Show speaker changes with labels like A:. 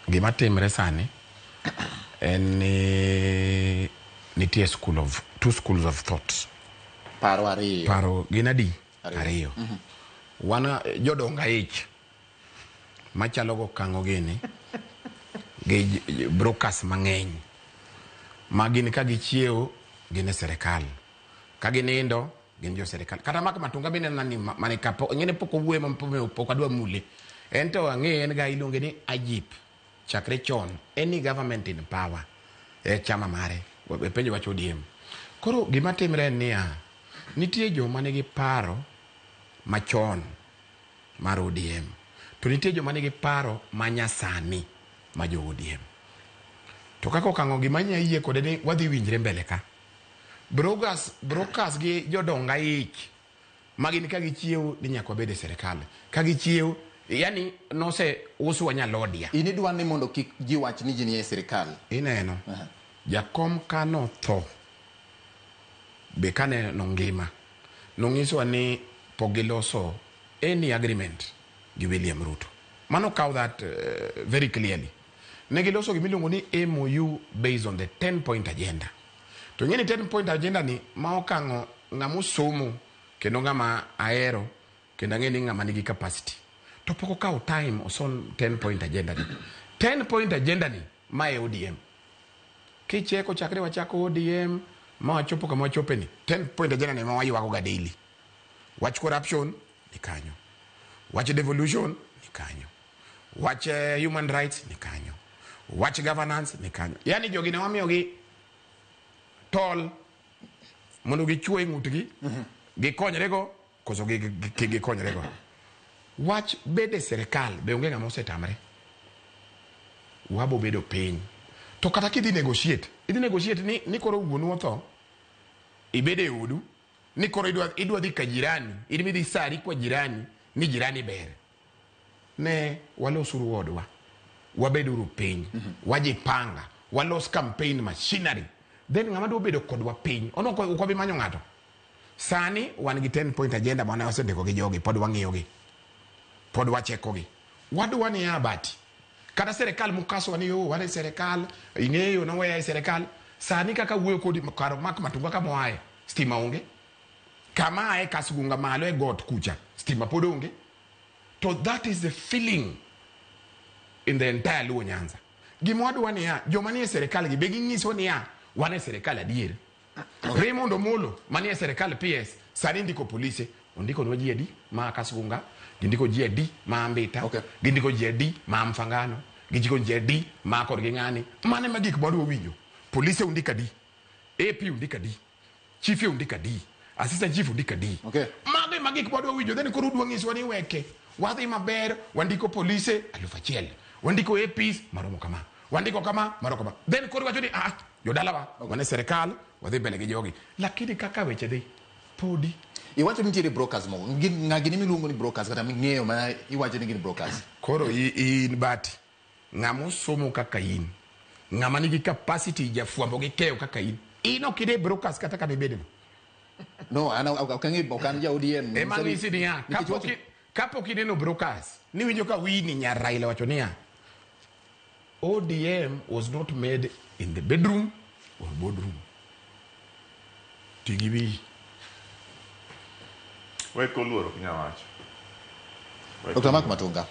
A: Gima timre sani en ni nitie school of two schools of thought.
B: Paro ariyo.
A: Paro gin adi?
B: Ariyo.
A: Ariyo. Wan jodong aich machalo go kango gini gi brokers mang'eny ma gin ka gichiewo gin e sirikal, ka ginindo gin jo sirikal. Kata Mark Matunga mineno ni mane kapo ng'ene pok owuoyo ma pok adwa mule. En to ang'eye en ga iluonge ni Ajip chakre chon any government in power e chama mare e penjo wach ODM. Koro gima timre en niya, nitie joma nigi paro machon mar ODM to nitie joma nigi paro manyasani ma jo ODM. To kaka okang'o gima nya yie kode ni wadhi winjre mbele ka. Brokers gi jodong aich ma gin ka gichiewo ni nyaka wabed e sirikal. Ka gichiewo, yani nose uswa nyalodia.
B: In idwa ni mondo kik ji wach ni ji nie sirikal.
A: Ineno, jakom ka notho be kane nongima nong'isowa ni pok giloso any agreement gi William Ruto. Mano kaw that very clearly. Ne giloso gimiluongo ni MOU based on the 10 point agenda. To ing'e ni 10 point agenda ni ma okang'o ng'ama osomo kendo ng'ama ahero kendo ang'e ni ng'ama nigi capacity. To pok okawo time osom 10 point agenda ni. 10 point agenda ni ma e ODM. Kicheko chakre wachako ODM ma wachopo kama wachope ni 10 point agenda ni ma waywago ga daily. Wach corruption ni kanyo. Wach devolution ni kanyo. Wach human rights ni kanyo. Wach governance ni kanyo. Yani jogi ne wamiyogi tol mondo gichwo e ng'utgi gikonyrego koso kik gikonyrego. Wach bede sirikal be onge ng'ama osetamre. Wabo bedo piny. To kata kidhi negotiate, idhi negotiate ni koro wuonu otho, ibede e odu, ni koro idwa dhi ka jirani, in midhi sari kwa jirani, ni jirani ber. Ne walosuru odwa, wabeduru piny, wajipanga, walos campaign machinery. Then ng'ama dwa bedo kodwa piny, ono ok wabi manyo ng'ato. Sani wan gi 10 point agenda mane wasendiko gi jogi, pod wang'iyogi. Pod wachekogi. Wadwa niya bati. Kata sirikal mukaswa ni yo, wan e sirikal, ing'eyo noweya e sirikal. Sani kaka wuoyo kodi kar Mark Matunga kama oaye, stima onge. Kama aye Kasgunga malo e got kucha, stima pod onge. To that is the feeling in the entire Luo Nyanza. Gima wadwa niya, joma nie sirikal gi be ging'iso niya, wan e sirikal adier. Raymond Omolo manie sirikal PS sani ndiko polise, ondiko nwa ji adi ma Kasgunga, gindiko ji adi ma Mbita, gindiko ji adi ma Mfangano, gindiko ji adi ma korgi ng'ani. Mano ema gik mwadwa winjo. Polise undiko adi, AP undiko adi, chife undiko adi, assistant chief undiko adi. Mago ema gik mwadwa winjo. Then koro udwa nyiswa ni weke wadhi maber, wandiko polise 1000, wandiko APs maromo kama, wandiko kama maromo kama. Then koro wacho ni ah, jodalawa wan e sirikal wadhi mbele gi jogi. Lakini kaka weche dhi podi
B: Iwacho ni nitiere brokers moko. Ng'a gini miluongo ni brokers kata ming'eyo ma iwacho ni gin brokers?
A: Koro in bati ng'ama osomo kaka in, ng'ama nigi capacity jafwambo gi keyo kaka in, in ok ide brokers kata kama ibede no.
B: No, an ok ang'e, ok an ja ODM.
A: Ema ng'isi niya, kapok ineno brokers, niwinjo ka Winnie nyar Raila wacho niya, ODM was not made in the bedroom or boardroom. Ti gi wiyi.
C: Wek oluoro ok nyal wacho.
B: Dr. Mark Matunga.